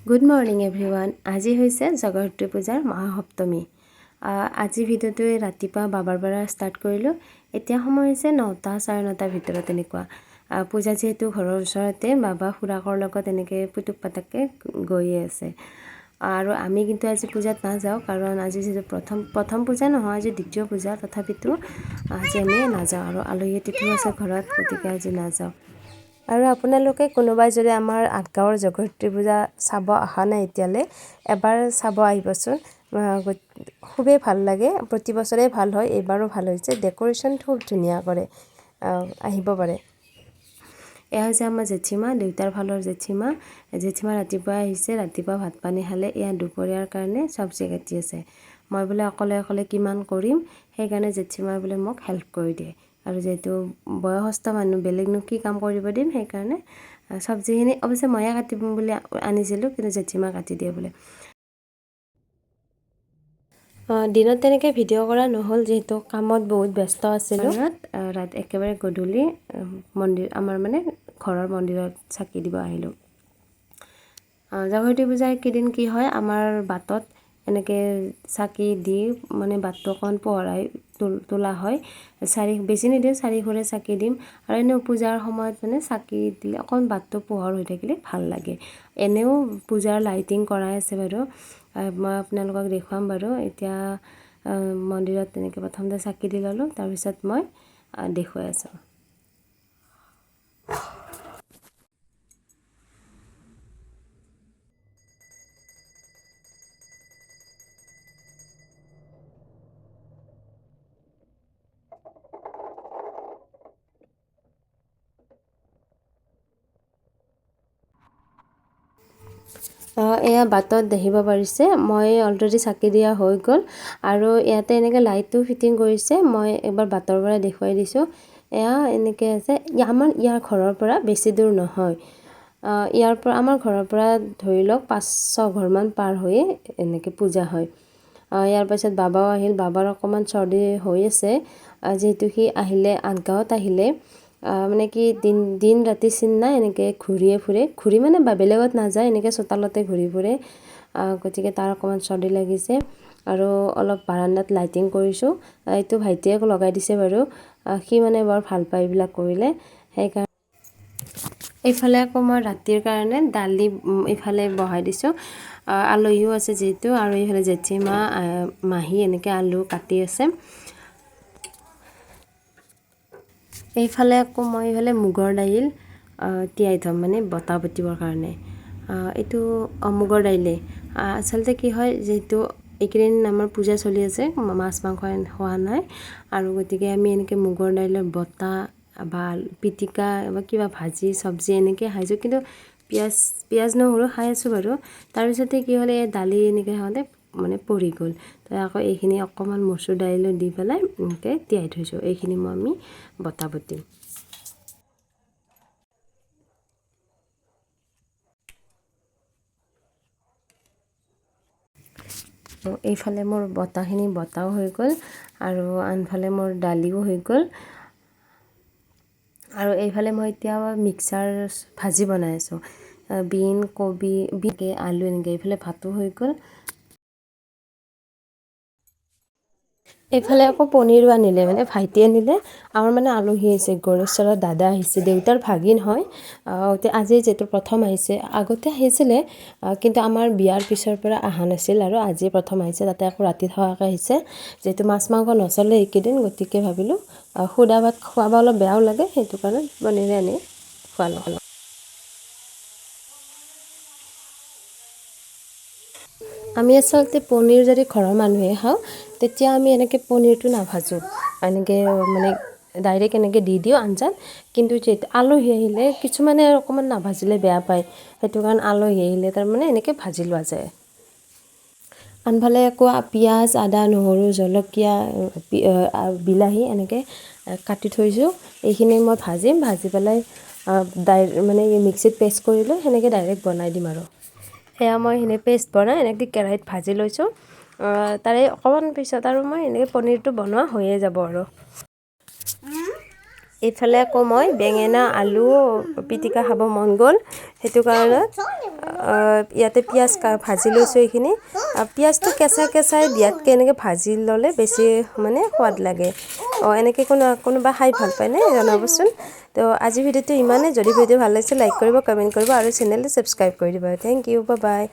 Good morning everyone. আজি হৈছে জগদ্ধাত্ৰী পূজাৰ মহাসপ্তমী। আজি ভিডিঅ'টো ৰাতিপুৱা বাবাৰ পৰা ষ্টাৰ্ট কৰিলোঁ। এতিয়া সময় হৈছে 9টা 9:30ৰ ভিতৰত তেনেকুৱা। পূজা যিহেতু ঘৰৰ ওচৰতে, বাবা খুৰাকৰ লগত এনেকৈ পুতুক পাতাককৈ গৈয়ে আছে। আৰু আমি কিন্তু আজি পূজাত নাযাওঁ, কাৰণ আজি যিহেতু প্ৰথম প্ৰথম পূজা নহয়, আজি দ্বিতীয় পূজা, তথাপিতো আজি আমি নাযাওঁ। আৰু আলহী অতিথিও আছে ঘৰত, গতিকে আজি নাযাওঁ। আৰু আপোনালোকে কোনোবাই যদি আমাৰ আঠগাঁৱৰ জগদ্ধাত্ৰী পূজা চাব অহা নাই এতিয়ালৈ, এবাৰ চাব আহিবচোন। খুবেই ভাল লাগে, প্ৰতি বছৰেই ভাল হয়, এইবাৰো ভাল হৈছে। ডেক'ৰেশ্যন খুব ধুনীয়া কৰে, আহিব পাৰে। এয়া হৈছে আমাৰ জেঠীমা, দেউতাৰ ফালৰ জেঠীমা। জেঠীমা ৰাতিপুৱা আহিছে, ৰাতিপুৱা ভাত পানী খালে। এয়া দুপৰীয়াৰ কাৰণে চব্জি কাটি আছে। মই বোলে অকলে অকলে কিমান কৰিম, সেইকাৰণে জেঠীমাই বোলে মোক হেল্প কৰি দিয়ে। আৰু যিহেতু বয়সস্থ মানুহ, বেলেগনো কি কাম কৰিব দিম, সেইকাৰণে চব্জিখিনি অৱশ্যে ময়ে কাটিম বুলি আনিছিলোঁ, কিন্তু জেঠীমা কাটি দিয়ে বোলে। দিনত তেনেকৈ ভিডিঅ' কৰা নহ'ল, যিহেতু কামত বহুত ব্যস্ত আছিলোঁ। ৰাত একেবাৰে গধূলি মন্দিৰ, আমাৰ মানে ঘৰৰ মন্দিৰত চাকি দিব আহিলোঁ। জগদ্ধাত্ৰী পূজাৰ কেইদিন কি হয়, আমাৰ বাটত এনেকৈ চাকি দি মানে বাটটো অকণমান পোহৰাই তোলা হয়। বেছি নিদিওঁ, চাৰিশৰে চাকি দিম। আৰু এনেও পূজাৰ সময়ত মানে চাকি দিলে অকণমান বাটটো পোহৰ হৈ থাকিলে ভাল লাগে। এনেও পূজাৰ লাইটিং কৰাই আছে বাৰু, মই আপোনালোকক দেখুৱাম বাৰু। এতিয়া মন্দিৰত তেনেকৈ প্ৰথমতে চাকি দি ল'লোঁ, তাৰপিছত মই দেখুৱাই আছোঁ। এয়া বাটত দেখিব পাৰিছে, মই অলৰেডি চাকি দিয়া হৈ গ'ল। আৰু ইয়াতে এনেকৈ লাইটো ফিটিং কৰিছে, মই একবাৰ বাটৰ পৰা দেখুৱাই দিছোঁ। এয়া এনেকৈ আছে। আমাৰ ইয়াৰ ঘৰৰ পৰা বেছি দূৰ নহয়, ইয়াৰ পৰা আমাৰ ঘৰৰ পৰা ধৰি লওক 5-6 ঘৰমান পাৰ হৈয়ে এনেকৈ পূজা হয়। ইয়াৰ পাছত বাবাও আহিল। বাবাৰ অকণমান চৰ্দি হৈ আছে, যিহেতু সি আহিলে আঠগাঁৱত আহিলে মানে কি দিন দিন ৰাতি চিন নাই, এনেকৈ ঘূৰিয়ে ফুৰে। ঘূৰি মানে বা বেলেগত নাযায়, এনেকৈ চোতালতে ঘূৰি ফুৰে। গতিকে তাৰ অকণমান চৰ্দি লাগিছে। আৰু অলপ বাৰাণ্ডাত লাইটিং কৰিছোঁ, এইটো ভাইটিয়ে লগাই দিছে বাৰু। সি মানে বৰ ভাল পায় এইবিলাক কৰিলে, সেইকাৰণে। এইফালে আকৌ মই ৰাতিৰ কাৰণে দালি এইফালে বহাই দিছোঁ, আলহীও আছে যিহেতু। আৰু এইফালে জেঠীমা, মাহী এনেকৈ আলু কাটি আছে। এইফালে আকৌ মই এইফালে মুগৰ দাইল তিয়াই থ'ম, মানে বটা বটিবৰ কাৰণে। এইটো মুগৰ দাইলেই আচলতে কি হয়, যিহেতু এইকেইদিন আমাৰ পূজা চলি আছে, মাছ মাংস খোৱা নাই, আৰু গতিকে আমি এনেকৈ মুগৰ দাইলৰ বটা বা পিটিকা বা কিবা ভাজি চব্জি এনেকৈ খাইছোঁ। কিন্তু পিঁয়াজ পিঁয়াজ নহৰু খাই আছোঁ বাৰু। তাৰপিছতে কি হ'লে, এই দালি এনেকৈ খাওঁতে মানে পৰি গ'ল। তো আকৌ এইখিনি অকণমান মচুৰ দাইলো দি পেলাই এনেকৈ তিয়াই থৈছোঁ। এইখিনি মই আমি বটা বটিম। এইফালে মোৰ বটাখিনি বটাও হৈ গ'ল, আৰু আনফালে মোৰ দালিও হৈ গ'ল। আৰু এইফালে মই এতিয়া মিক্সাৰ ভাজি বনাই আছোঁ, বিন কবি আলু এনেকৈ। এইফালে ভাতো হৈ গ'ল। এইফালে আকৌ পনীৰো আনিলে, মানে ভাইটি আনিলে। আমাৰ মানে আলহী আহিছে, গৌৰেশ্বৰৰ দাদা আহিছে, দেউতাৰ ভাগিন হয়। আজি যিহেতু প্ৰথম আহিছে, আগতে আহিছিলে কিন্তু আমাৰ বিয়াৰ পিছৰ পৰা অহা নাছিল, আৰু আজি প্ৰথম আহিছে। তাতে আকৌ ৰাতি থকাকৈ আহিছে। যিহেতু মাছ মাংস নচলে এইকেইদিন, গতিকে ভাবিলোঁ সুদা ভাত খুৱাব অলপ বেয়াও লাগে, সেইটো কাৰণে পনীৰে আনি খোৱালোঁ। আমি আচলতে পনীৰ যদি ঘৰৰ মানুহে খাওঁ, তেতিয়া আমি এনেকৈ পনীৰটো নাভাজোঁ, এনেকৈ মানে ডাইৰেক্ট এনেকৈ দি দিওঁ আঞ্জাত। কিন্তু যিহেতু আলহী আহিলে কিছুমানে অকণমান নাভাজিলে বেয়া পায়, সেইটো কাৰণে আলহী আহিলে তাৰমানে এনেকৈ ভাজি লোৱা যায়। আনফালে আকৌ পিঁয়াজ, আদা, নহৰু, জলকীয়া, বিলাহী এনেকৈ কাটি থৈছোঁ। এইখিনি মই ভাজিম, ভাজি পেলাই মানে মিক্সিত পেষ্ট কৰি লৈ সেনেকৈ ডাইৰেক্ট বনাই দিম। আৰু সেয়া মই সেনেকৈ পেষ্ট বনাই এনেকৈ কেৰাহীত ভাজি লৈছোঁ। তাৰে অকণমান পিছত আৰু মই এনেকৈ পনীৰটো বনোৱা হৈয়ে যাব। আৰু এইফালে আকৌ মই বেঙেনা আলু পিটিকা খাব মন গ'ল, সেইটো কাৰণে ইয়াতে পিঁয়াজ ভাজি লৈছোঁ। এইখিনি পিঁয়াজটো কেঁচা কেঁচাই দিয়াতকৈ এনেকৈ ভাজি ল'লে বেছি মানে সোৱাদ লাগে। এনেকৈ কোনোবা খাই ভাল পায়নে জনাবচোন। তো আজি ভিডিঅ'টো ইমানেই। যদি ভিডিঅ' ভাল লাগিছে, লাইক কৰিব, কমেণ্ট কৰিব আৰু চেনেলটো ছাবস্ক্ৰাইব কৰি দিব। Thank U, bye.